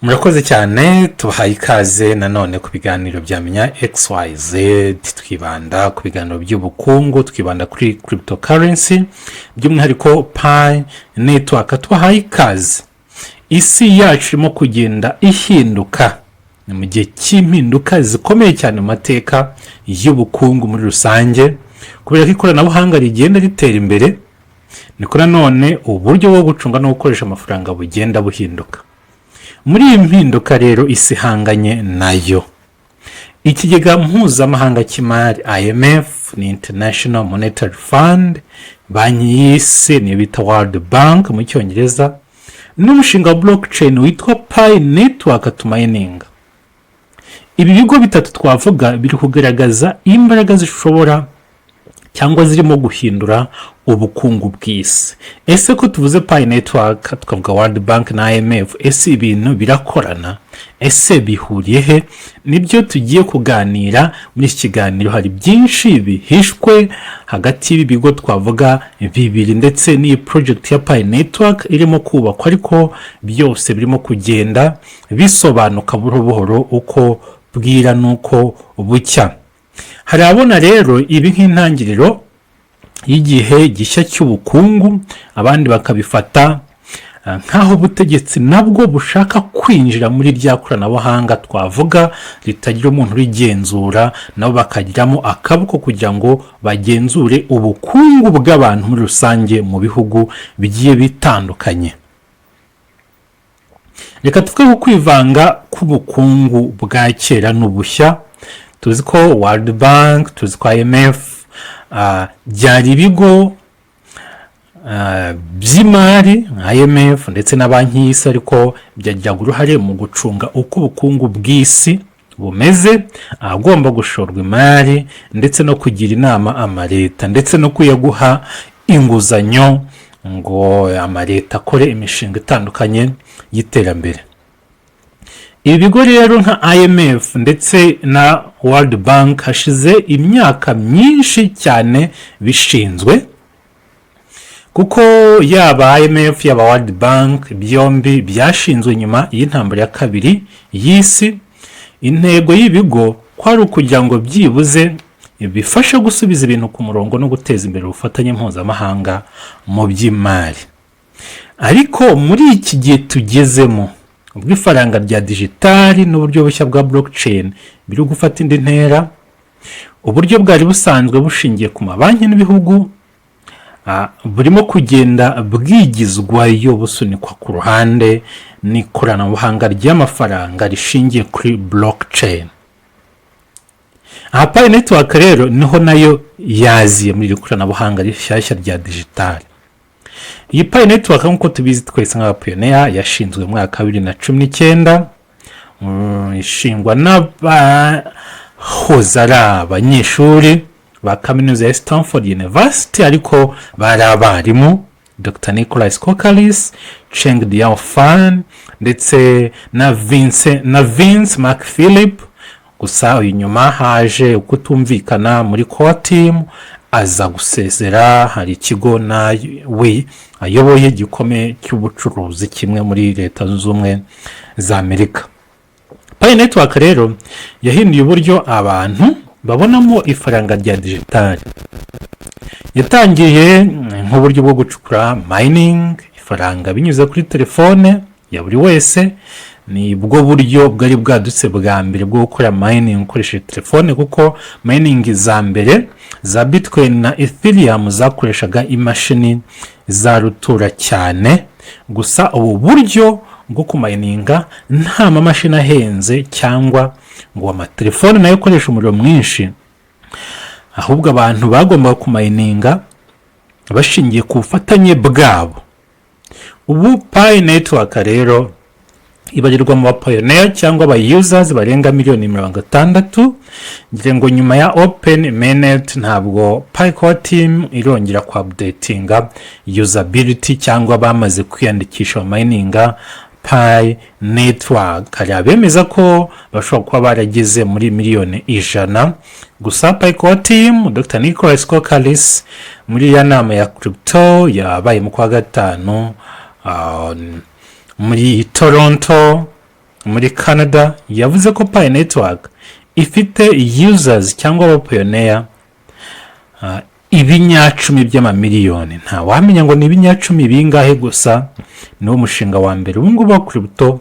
Murakoze cyane, tubahaye ikaze nanone ku biganiro bya Menya XYZ. Twibanda ku biganiro by'ubukungu, twibanda kuri cryptocurrency, by'umwihariko Pi Network. Tubahaye ikaze. Isi yacu irimo kugenda ihinduka, ni mu gihe cy'impinduka zikomeye cyane mu mateka y'ubukungu muri rusange. Kubera ko ikoranabuhanga rigenda ritera imbere, niko nanone uburyo bwo gucunga no gukoresha amafaranga bugenda buhinduka. Muri iyi mpinduka rero isi ihanganye nayo, Ikigega Mpuzamahanga cy'Imari IMF, ni International Monetary Fund, Banki y'Isi niyo bita World Bank mu Cyongereza, n'umushinga wa blockchain witwa Pi Network tumininga. Ibi bigo bitatu twavuga biri kugaragaza imbaraga zishobora cyangwa zirimo guhindura ubukungu bw'isi. Ese ko tuvuze Pi Network, tukavuga World Bank na IMF, ese ibintu birakorana? Ese bihuriye he? Nibyo tugiye kuganira muri iki kiganiro. Hari byinshi bihishwe hagati y'ibi bigo twavuga bibiri ndetse n'iyi project ya Pi Network irimo kubakwa, ariko byose birimo kugenda bisobanuka buhoro buhoro uko bwira n'uko bucya. Hari abona rero ibi nk'intangiriro y'igihe gishya cy'ubukungu, abandi bakabifata nk'aho ubutegetsi nabwo bushaka kwinjira muri rya koranabuhanga twavuga ritagira umuntu urigenzura, nabo bakagiramo akaboko kugira ngo bagenzure ubukungu bw'abantu muri rusange mu bihugu bigiye bitandukanye. Reka tuvuge ku kwivanga k'ubukungu bwa kera n'ubushya. Tuzi ko World Bank, tuzi ko IMF byari ibigo by'imari nka IMF ndetse na Banki y'Isi, ariko byagiraga uruhare mu gucunga uko ubukungu bw'isi bumeze, ahagomba gushorwa imari, ndetse no kugira inama amaleta, ndetse no kuyaguha inguzanyo ngo amaleta akore imishinga itandukanye y'iterambere. Ibi bigo rero nka IMF ndetse na World Bank hashize imyaka myinshi cyane bishinzwe, kuko yaba IMF, yaba World Bank, byombi byashinzwe nyuma y'Intambara ya Kabiri y'Isi. Intego y'ibigo kwari ukugira ngo byibuze bifashe gusubiza ibintu ku murongo no guteza imbere ubufatanye mpuzamahanga mu by'imari. Ariko muri iki gihe tugezemo, ubwo ifaranga rya digitali n'uburyo bushya bwa blockchain biri gufata indi ntera, uburyo bwari busanzwe bushingiye ku mabanki n'ibihugu burimo kugenda bwigizwayo, busunikwa ku ruhande n'ikoranabuhanga ry'amafaranga rishingiye kuri blockchain. Aha Pi Network rero niho nayo yaziye muri iri koranabuhanga rishyashya rya digitali. Iyi Pi Network, nk'uko tubizi twese nk'abapioneer, yashinzwe mu mwaka wa 2019, ishingwa n'abahoze ari abanyeshuri ba kaminuza ya Stanford University, ariko bari abarimu: Dr Nicolas Kokkalis, Chengdiao Fan ndetse na Vince McPhillip. Gusa uyu nyuma haje kutumvikana muri core team, aza gusezera. Hari ikigo nawe ayoboye gikomeye cy'ubucuruzi kimwe muri Leta Zunze Ubumwe za Amerika. Pi Network rero yahinduye uburyo abantu babonamo ifaranga rya digitali. Yatangiye nk'uburyo bwo gucukura, mining, ifaranga binyuze kuri telefone ya buri wese. Ni bwo buryo bwari bwadutse bwa mbere bwo gukora mining ukoresheje telefone, kuko mining za mbere za Bitcoin na Ethereum zakoreshaga imashini za rutura cyane. Gusa ubu buryo bwo kumininga nta mamashini ahenze cyangwa ngo amatelefone nayo akoresha umuriro mwinshi, ahubwo abantu bagombaga kumininga bashingiye ku bufatanye bwabo. Ubu Pi Network rero ibarirwa mu bapioneer cyangwa aba users barenga miliyoni 60, ngira ngo nyuma ya open mainnet ntabwo Pi Core Team irongera ku updatinga usability cyangwa bamaze kwiyandikisha mininga Pi Network. Hari abemeza ko bashobora kuba barageze muri miliyoni 100. Gusa Pi Core Team, Dr Nicolas Kokkalis, muri ya nama ya crypto yabaye mu kwa gatanu muri Toronto. muri Canada yavuze ko Pi Network ifite users cyangwa abapioneer ibinyacumi by'amamiliyoni. Ntawamenya ngo ni ibinyacumi bingahe, gusa niwo mushinga wa mbere ubu ngubu wa crypto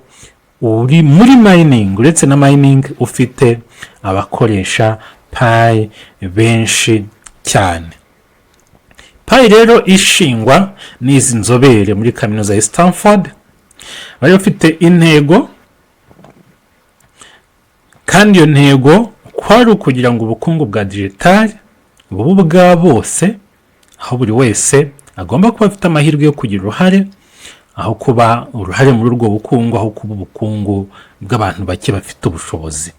uri muri mining, uretse na mining ufite abakoresha Pi benshi cyane. Pi rero ishingwa n'izi nzobere muri kaminuza ya Stanford, bari bafite intego, kandi iyo ntego kwari ukugira ngo ubukungu bwa digitali bube ubwa bose, aho buri wese agomba kuba afite amahirwe yo kugira uruhare, aho kuba uruhare muri urwo bukungu, aho kuba ubukungu bw'abantu bake bafite ubushobozi,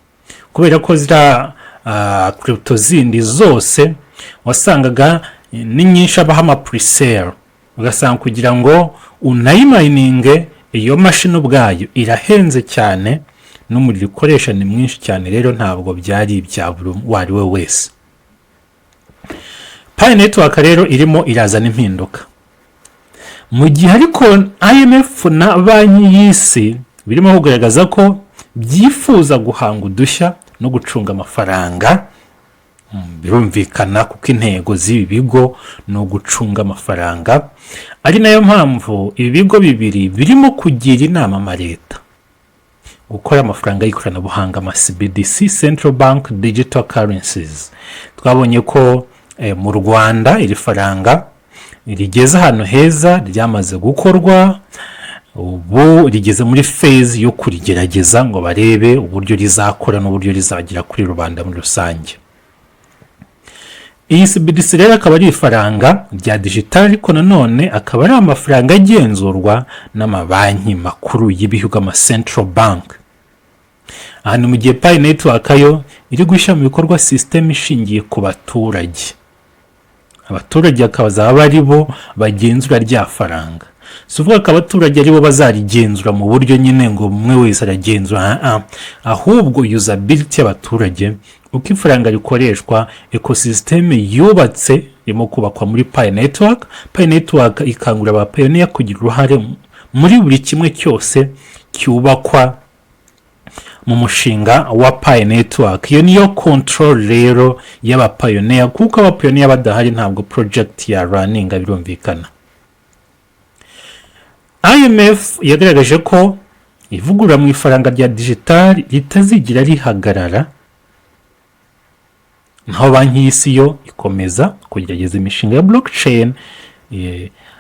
kubera ko ziriya crypto zindi zose wasangaga ni nyinshi abaho ama presale, ugasanga kugira ngo unayimininge, iyo mashini ubwayo irahenze cyane n'umuriro ikoresha ni mwinshi cyane. Rero ntabwo byari ibya buri uwo ari we wese. Pi Network rero irimo irazana impinduka, mu gihe ariko IMF na Banki y'Isi birimo kugaragaza ko byifuza guhanga udushya no gucunga amafaranga. Birumvikana kuko intego z'ibi bigo ni ugucunga amafaranga, ari nayo mpamvu ibi bigo bibiri birimo kugira inama amaleta gukora amafaranga y'ikoranabuhanga, ama CBDC, Central Bank Digital Currencies. Twabonye ko mu Rwanda iri faranga rigeze ahantu heza, ryamaze gukorwa, ubu rigeze muri phase yo kurigerageza ngo barebe uburyo rizakora n'uburyo rizagera kuri rubanda muri rusange. Iyi CBDC rero akaba ari ifaranga rya digitali, ariko nanone akaba ari amafaranga agenzurwa n'amabanki makuru y'ibihugu, ama central bank. Aha ni mu gihe Pi Network yo iri gushyira mu bikorwa sisiteme ishingiye ku baturage, abaturage bakazaba ari bo bagenzura rya faranga. Si ukuvuga ko abaturage aribo bazarigenzura mu buryo nyine ngo umwe wese aragenzura, ah, ah. Ahubwo usability y'abaturage, uko ifaranga rikoreshwa, ecosystem yubatse irimo kubakwa muri Pi Network. Pi Network ikangurira abapioneer kugira uruhare muri buri kimwe cyose cyubakwa mu mushinga wa Pi Network. Iyo niyo control rero y'abapioneer, kuko abapioneer badahari ntabwo project ya runninga, birumvikana. IMF yagaragaje ko ivugurura mu ifaranga rya digitali ritazigira rihagarara, naho Banki y'Isi yo ikomeza kugerageza imishinga ya blockchain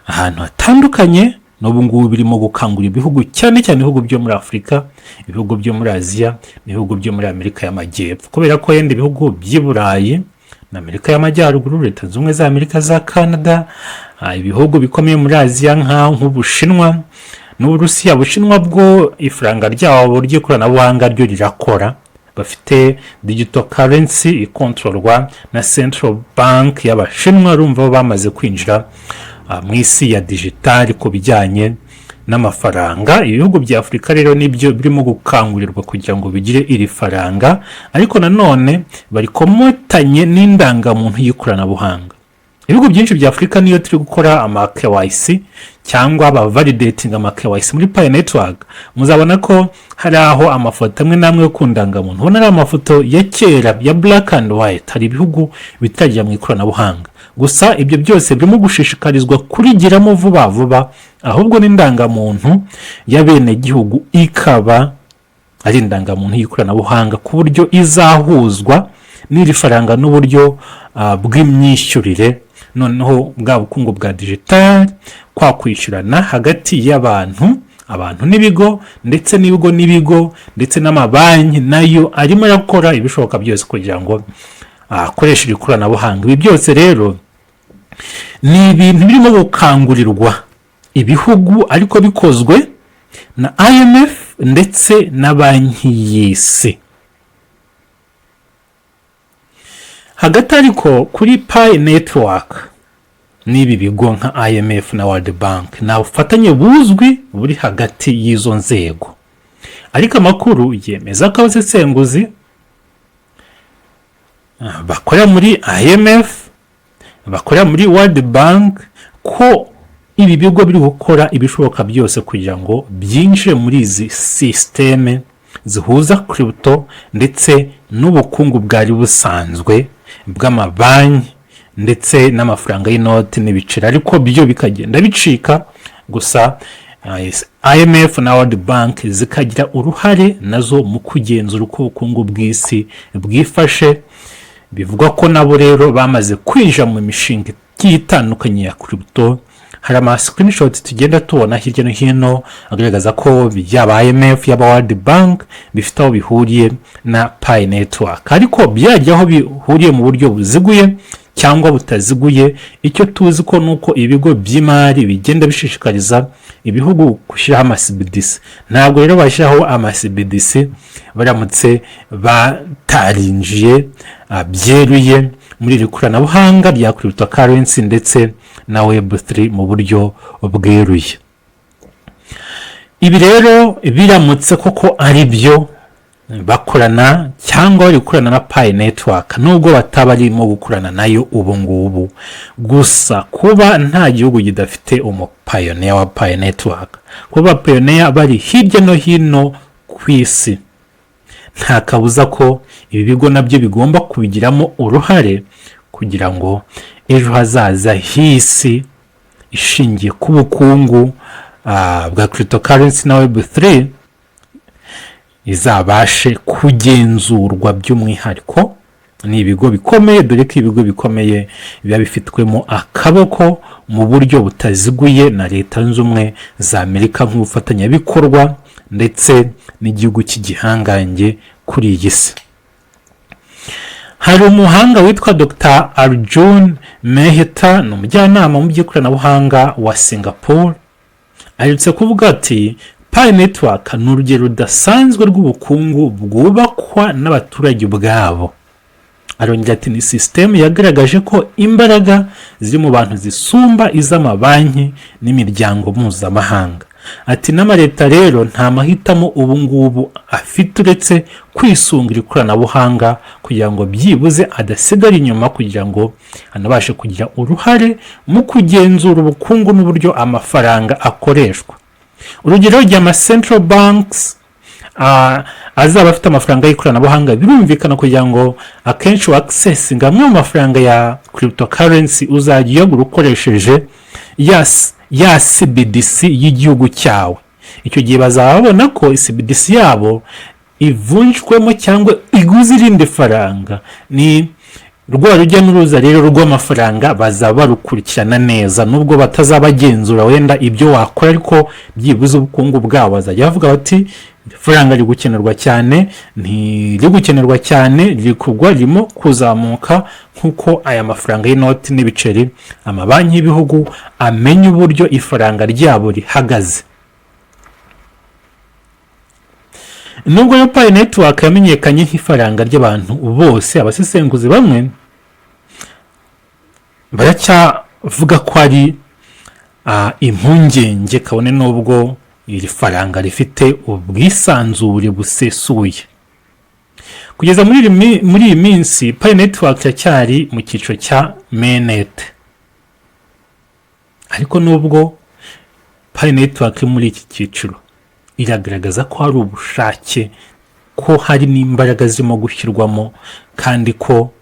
ahantu hatandukanye. N'ubu ngubu birimo gukangurira ibihugu, cyane cyane ibihugu byo muri Afurika, ibihugu byo muri Aziya n'ibihugu byo muri Amerika y'Amajyepfo, kubera ko yenda ibihugu by'i Burayi na Amerika y'Amajyaruguru, Leta Zunze Ubumwe za Amerika, za Canada, ibihugu bikomeye muri Aziya nk'Ubushinwa n'Uburusiya. Bushinwa bwo ifaranga ryabo ry'ikoranabuhanga ryo rirakora, bafite digital currency ikontororwa na central bank y'Abashinwa. Urumva bo bamaze kwinjira mu isi ya digitali ku bijyanye n'amafaranga. Ibihugu bya Afurika rero nibyo birimo gukangurirwa kugira ngo bigire iri faranga, ariko nanone barikomatanye n'indangamuntu y'ikoranabuhanga. Ibihugu byinshi bya Afurika, niyo turi gukora ama KYC cyangwa ba validating ama KYC muri Pi Network, muzabona ko hari aho amafoto amwe n'amwe yo ku ndangamuntu ubona ari amafoto ya kera ya black and white. Hari ibihugu bitajya mu ikoranabuhanga, gusa ibyo byose birimo gushishikarizwa kurigeramo vuba vuba, ahubwo n'indangamuntu y'abenegihugu ikaba ari indangamuntu y'ikoranabuhanga, ku buryo izahuzwa n'iri faranga n'uburyo bw'imyishyurire. Noneho bwa bukungu bwa digitali, kwa kwishyurana hagati y'abantu, abantu n'ibigo, ndetse n'ibigo n'ibigo, ndetse n'amabanki nayo arimo arakora ibishoboka byose kugira ngo akoreshe iri koranabuhanga. Ibi byose rero ni ibintu birimo gukangurirwa ibihugu, ariko bikozwe na IMF ndetse na Banki y'Isi. Hagati ariko kuri Pi Network n'ibi bigo nka IMF na World Bank, nta bufatanye buzwi buri hagati y'izo nzego, ariko amakuru yemeza ko abasesenguzi bakorera muri IMF, bakorera muri World Bank, ko Ibi bigo biri gukora ibishoboka byose kugira ngo byinjire muri izi sisiteme zihuza crypto ndetse n'ubukungu bwari busanzwe bw'amabanki ndetse n'amafaranga y'inoti n'ibiceri, ariko byo bikagenda bicika gusa. IMF na World Bank zikagira uruhare nazo mu kugenzura uko ubukungu bw'isi bwifashe. Bivugwa ko nabo rero bamaze kwinjira mu mishinga igiye itandukanye ya crypto. Hari ama screenshot tugenda tubona hirya no hino agaragaza ko yaba IMF, yaba World Bank bifite aho bihuriye na Pi Network. Ariko byajya aho bihuriye mu buryo buziguye cyangwa butaziguye, icyo tuzi ko ni uko ibigo by'imari bigenda bishishikariza ibihugu gushyiraho ama CBDC. Ntabwo rero bashyiraho ama CBDC baramutse batarinjiye byeruye muri iri koranabuhanga rya cryptocurrency ndetse na Web3 mu buryo bweruye. Ibi rero biramutse koko ari byo bakorana cyangwa bari gukorana na Pi Network, nubwo bataba barimo gukorana nayo ubu ngubu, gusa kuba nta gihugu kidafite umu pioneer wa Pi Network, kuba pioneer bari hirya no hino ku isi, nta kabuza ko ibi bigo nabyo bigomba kubigiramo uruhare kugira ngo ejo hazaza h'isi ishingiye ku bukungu bwa cryptocurrency na Web3 izabashe kugenzurwa by'umwihariko ni ibigo bikomeye, dore ko ibigo bikomeye biba bifitwemo akaboko mu buryo butaziguye na Leta Zunze Ubumwe za Amerika nk'ubufatanyabikorwa ndetse n'igihugu cy'igihangange kuri iyi si. Hari umuhanga witwa Dr Arjun Mehta, ni umujyanama mu by'ikoranabuhanga wa Singapore, aherutse kuvuga ati: "Pi Network ni urugero rudasanzwe rw'ubukungu bwubakwa n'abaturage ubwabo." Arongera ati: "Ni sisitemu yagaragaje ko imbaraga ziri mu bantu zisumba iz'amabanki n'imiryango mpuzamahanga." Ati: "N'amaleta rero nta mahitamo ubu ngubu afite uretse kwisunga iri koranabuhanga kugira ngo byibuze adasigara inyuma, kugira ngo anabashe kugira uruhare mu kugenzura ubukungu n'uburyo amafaranga akoreshwa." Urugero, igihe ama central banks azaba afite amafaranga y'ikoranabuhanga, birumvikana kugira ngo akenshi wa-accessinga amwe mu mafaranga ya cryptocurrency, uzajya uyagura ukoresheje ya CBDC y'igihugu cyawe. Icyo gihe bazaba babona ko CBDC yabo ivunjwemo cyangwa iguze irindi faranga. Ni rwa rujya n'uruza rero rw'amafaranga bazaba barukurikirana neza, nubwo batazabagenzura wenda ibyo wakora, ariko byibuze ubukungu bwabo bazajya bavuga bati: "Ifaranga riri gukenerwa cyane, ntiriri gukenerwa cyane, riri kugwa, ririmo kuzamuka." Nk'uko aya mafaranga y'inoti n'ibiceri, amabanki y'ibihugu amenya uburyo ifaranga ryabo rihagaze. Nubwo yo Pi Network yamenyekanye nk'ifaranga ry'abantu bose, abasesenguzi bamwe baracyavuga ko ari impungenge, kabone n'ubwo iri faranga rifite ubwisanzure busesuye. Kugeza muri iyi minsi, Pi Network iracyari mu cyiciro cya mainnet. Ariko nubwo Pi Network iri muri iki cyiciro, iragaragaza ko hari ubushake, ko hari n'imbaraga zirimo gushyirwamo, kandi ko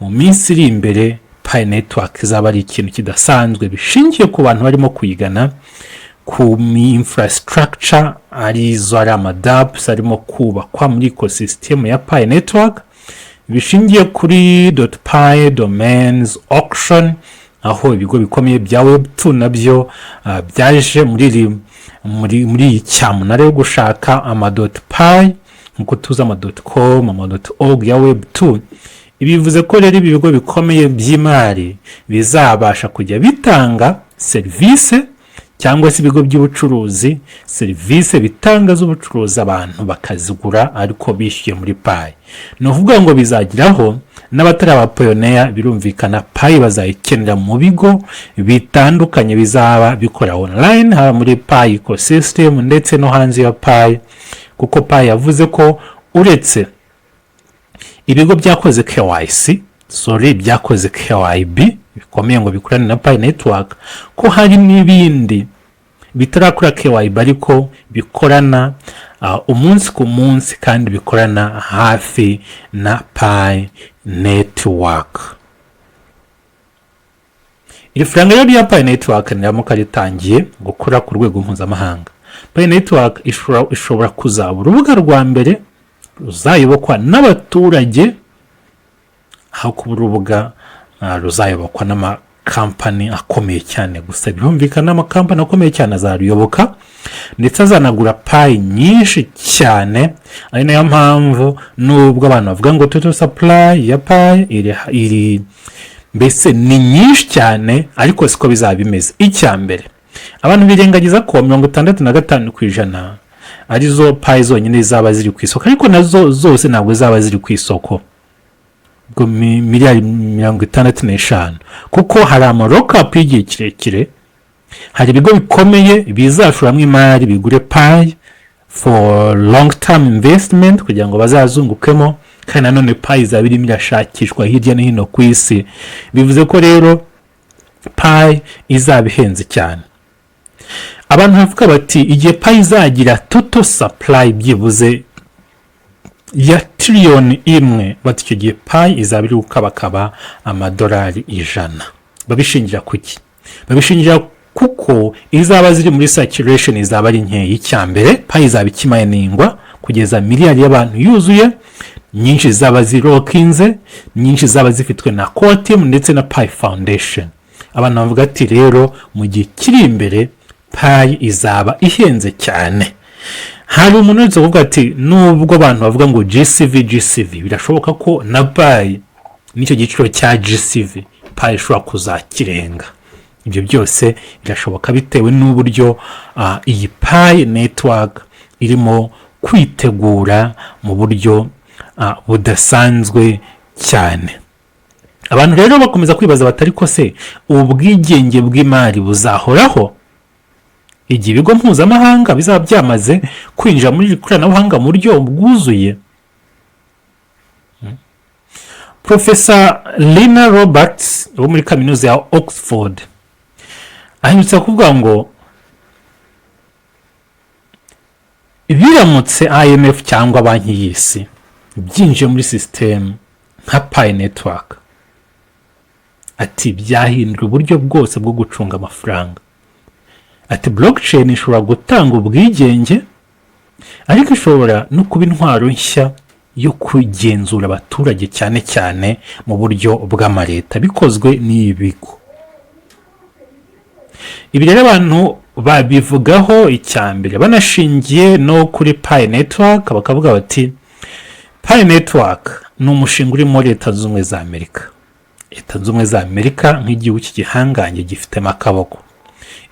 mu minsi iri imbere Pi Network izaba ari ikintu kidasanzwe, bishingiye ku bantu barimo kuyigana, ku infrastructure arizo ari ama dApps arimo kubakwa muri ecosystem ya Pi Network, bishingiye kuri .pi domains auction, aho ibigo bikomeye bya Web2 nabyo byaje muri iyi cyamunara yo gushaka ama .pi, nk'uko tuzi ama .com, ama .org ya Web2. Ibi bivuze ko rero ibi bigo bikomeye by'imari bizabasha kujya bitanga serivisi, cyangwa se ibigo by'ubucuruzi, serivisi bitanga z'ubucuruzi, abantu bakazigura ariko bishyuye muri Pi. Ni ukuvuga ngo bizageraho n'abatari aba pioneer, birumvikana Pi bazayikenera mu bigo bitandukanye bizaba bikora online, haba muri Pi ecosystem ndetse no hanze ya Pi, kuko Pi yavuze ko uretse ibigo byakoze KYC, sorry, byakoze KYB. bikomeye ngo bikorane na Pi Network, ko hari n'ibindi bitarakora KYB ariko bikorana umunsi ku munsi kandi bikorana hafi na Pi Network. Iri faranga rero rya Pi Network niramuka ritangiye gukora ku rwego mpuzamahanga, Pi Network ishobora kuzaba urubuga rwa mbere ruzayobokwa n'abaturage, aho kuba urubuga ruzayobokwa n'amakampani akomeye cyane gusa. Birumvikana, amakampani akomeye cyane azaruyoboka ndetse azanagura Pi nyinshi cyane. Ari nayo mpamvu nubwo abantu bavuga ngo total supply ya Pi iri mbese ni nyinshi cyane, ariko siko bizaba bimeze. Icya mbere, abantu birengagiza ko 65% arizo Pi zonyine zaba ziri ku isoko, ariko nazo zose ntabwo zaba ziri ku isoko, ubwo miliyari 65, kuko hari ama lockup y'igihe kirekire. Hari ibigo bikomeye bizashoramo imari bigure Pi for long term investment kugira ngo bazazungukemo. Kandi nanone Pi izaba irimo irashakishwa hirya no hino ku isi. Bivuze ko rero Pi izaba ihenze cyane. Abantu bavuga bati igihe Pi izagira total supply byibuze ya tiriyoni 1, bati icyo gihe Pi izaba iri gukabakaba amadolari 100. Babishingira ku ki? Babishingira kuko izaba ziri muri circulation izaba ari nkeya. Icya mbere, Pi izaba ikiminingwa kugeza miliyari y'abantu yuzuye. Nyinshi zaba zilockinze, nyinshi zaba zifitwe na core team ndetse na Pi Foundation. Abantu bavuga ati rero mu gihe kiri imbere Pi izaba ihenze cyane. Hari umuntu wese uvuga ati nubwo abantu bavuga ngo GCV, GCV, birashoboka ko na Pi n'icyo giciro cya GCV Pi ishobora kuzakirenga. Ibyo byose birashoboka bitewe n'uburyo iyi Pi Network irimo kwitegura mu buryo budasanzwe cyane. Abantu rero bakomeza kwibaza bati ariko se ubwigenge bw'imari buzahoraho igihe ibigo mpuzamahanga bizaba byamaze kwinjira muri iri koranabuhanga mu buryo bwuzuye? Profesa Lina Roberts wo muri Kaminuza ya Oxford aherutse kuvuga ngo biramutse IMF cyangwa Banki y'Isi byinjiye muri sisitemu nka Pi Network, ati byahindura uburyo bwose bwo gucunga amafaranga. Ati blockchain ishobora gutanga ubwigenge, ariko ishobora no kuba intwaro nshya yo kugenzura abaturage, cyane cyane mu buryo bw'amaleta, bikozwe n'ibigo. Ibi rero abantu babivugaho icya mbere banashingiye no kuri Pi Network, bakavuga bati Pi Network ni umushinga urimo Leta Zunze Ubumwe za Amerika. Leta Zunze Ubumwe za Amerika nk'igihugu cy'igihangange gifitemo akaboko.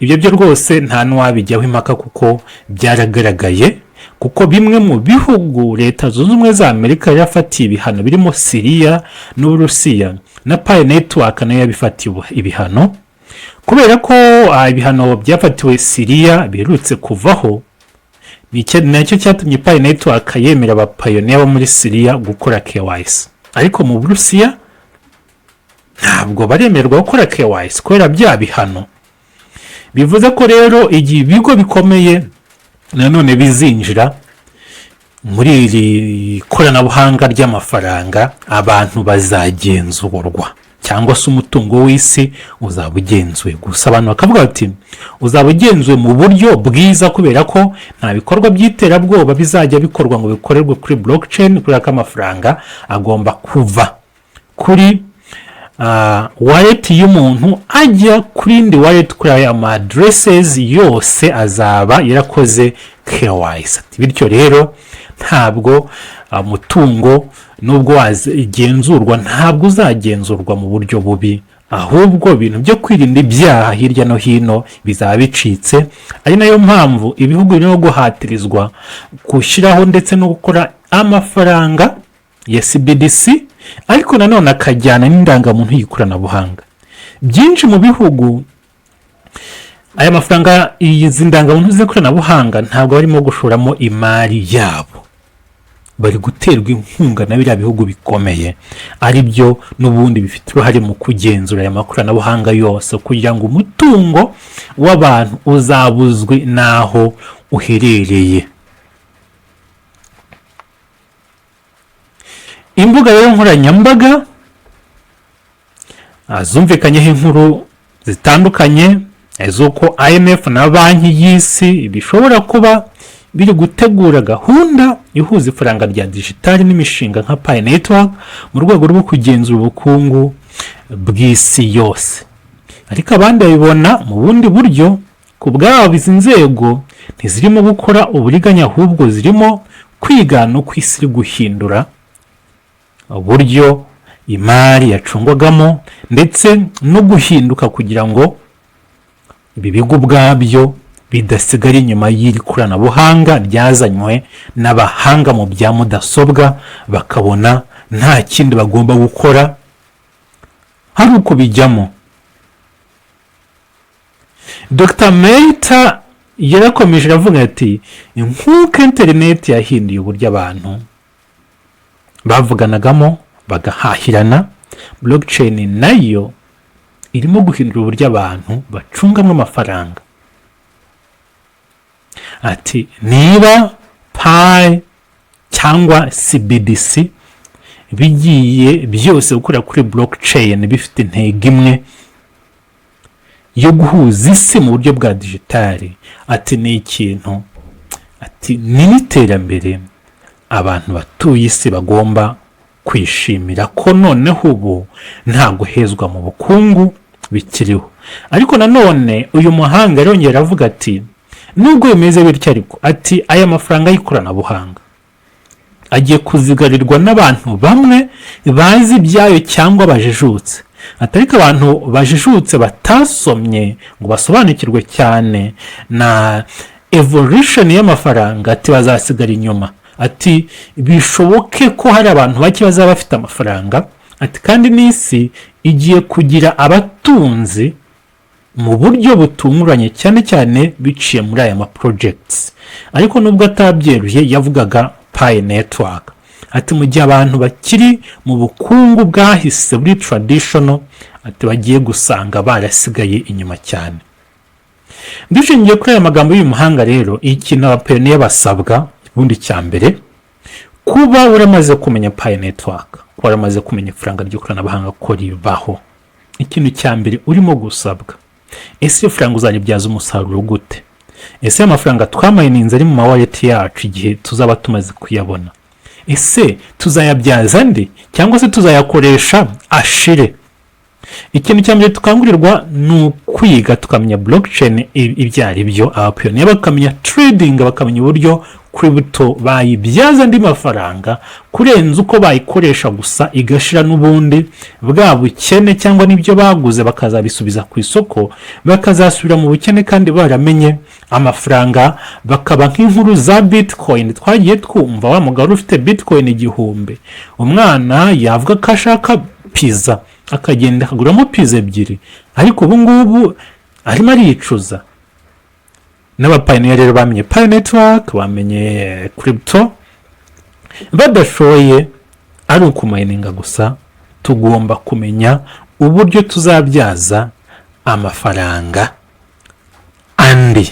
Ibyo byo rwose nta n'uwabijyaho impaka kuko byaragaragaye, kuko bimwe mu bihugu Leta Zunze Ubumwe za Amerika yafatiye ibihano birimo Siriya n'Uburusiya, na Pi Network nayo yabifatiye ibihano. Kubera ko ibihano byafatiwe Siriya biherutse kuvaho, nacyo cyatumye Pi Network yemera abapioneer bo muri Siriya gukora KYC, ariko mu Burusiya ntabwo baremerwa gukora KYC kubera bya bihano. Bivuze ko rero igihe ibigo bikomeye nanone bizinjira muri iri koranabuhanga ry'amafaranga, abantu bazagenzurwa cyangwa se umutungo w'isi uzaba ugenzuwe. Gusa abantu bakavuga bati uzaba ugenzuwe mu buryo bwiza, kubera ko nta bikorwa by'iterabwoba bizajya bikorwa ngo bikorerwe kuri blockchain, kubera ko amafaranga agomba kuva kuri wallet y'umuntu ajya kuri indi wallet, kuri aya ma addresses yose azaba yarakoze KYC. Bityo rero ntabwo umutungo, nubwo wagenzurwa, ntabwo uzagenzurwa mu buryo bubi, ahubwo ibintu byo kwirinda ibyaha hirya no hino bizaba bicitse. Ari nayo mpamvu ibihugu birimo guhatirizwa gushyiraho ndetse no gukora amafaranga ya CBDC, ariko nanone akajyana n'indangamuntu y'ikoranabuhanga. Byinshi mu bihugu, aya mafaranga, izi ndangamuntu z'ikoranabuhanga, ntabwo barimo gushoramo imari yabo. Bari guterwa inkunga na biriya bihugu bikomeye, ari byo n'ubundi bifite uruhare mu kugenzura aya makoranabuhanga yose, kugira ngo umutungo w'abantu uzabuzwe n'aho uherereye. Imbuga rero nkoranyambaga zumvikanyeho inkuru zitandukanye z'uko IMF na Banki y'Isi bishobora kuba biri gutegura gahunda ihuza ifaranga rya digitali n'imishinga nka Pi Network mu rwego rwo kugenzura ubukungu bw'isi yose. Ariko abandi babibona mu bundi buryo. Ku bwabo, izi nzego ntizirimo gukora uburiganya, ahubwo zirimo kwigana uko isi iri guhindura uburyo imari yacungwagamo, ndetse no guhinduka kugira ngo ibi bigo ubwabyo bidasigara inyuma y'iri koranabuhanga ryazanywe n'abahanga mu bya mudasobwa, bakabona nta kindi bagomba gukora hari uko bijyamo. Dr Mehta yarakomeje aravuga ati: "Nk'uko interineti yahinduye uburyo abantu bavuganagamo, bagahahirana, blockchain nayo irimo guhindura uburyo abantu bacungamo amafaranga." Ati: "Niba Pi cyangwa CBDC bigiye byose gukorera kuri blockchain, bifite intego imwe yo guhuza isi mu buryo bwa digitali," ati, "ni ikintu," ati, "ni n'iterambere abantu batuye isi bagomba kwishimira, ko noneho ubu nta guhezwa mu bukungu bikiriho." Ariko nanone uyu muhanga arongera aravuga ati: "Nubwo bimeze bityo ariko," ati, "aya mafaranga y'ikoranabuhanga agiye kuzigarirwa n'abantu bamwe bazi ibyayo cyangwa bajijutse." Ati: "Ariko abantu bajijutse batasomye ngo basobanukirwe cyane na evolution y'amafaranga," ati, "bazasigara inyuma." Ati: "Bishoboke ko hari abantu bake bazaba bafite amafaranga." Ati: "Kandi n'isi igiye kugira abatunzi mu buryo butunguranye, cyane cyane biciye muri aya ma projects." Ariko nubwo atabyeruye, yavugaga Pi Network. Ati: "Mu gihe abantu bakiri mu bukungu bwahise buri traditional," ati, "bagiye gusanga barasigaye inyuma cyane." Dushingiye kuri aya magambo y'uyu muhanga rero, ikintu aba pioneer basabwa ubundi cya mbere, kuba waramaze kumenya Pi Network, kuba waramaze kumenya ifaranga ry'ikoranabuhanga ko ribaho, ikintu cya mbere urimo gusabwa: ese iyo faranga uzaribyaza umusaruro gute? Ese amafaranga twamayininze ari mu ma wallet yacu, igihe tuzaba tumaze kuyabona, ese tuzayabyaza andi cyangwa se tuzayakoresha ashire? Ikintu cya mbere dukangurirwa ni ukwiga, tukamenya blockchain ibyo ari byo, aba pioneer bakamenya trading, bakamenya uburyo crypto bayibyaza andi mafaranga kurenza uko bayikoresha gusa igashira n'ubundi bwa bukene, cyangwa n'ibyo baguze bakazabisubiza ku isoko, bakazasubira mu bukene kandi baramenye amafaranga, bakaba nk'inkuru za Bitcoin twagiye twumva, wa mugabo ufite Bitcoin 1000, umwana yavuga ko ashaka pizza, akagenda akaguramo pizza ebyiri, ariko ubu ngubu arimo aricuza. N'aba pioneer rero bamenye Pi Network, bamenye crypto, badashoye ari ukumayininga gusa, tugomba kumenya uburyo tuzabyaza amafaranga andi.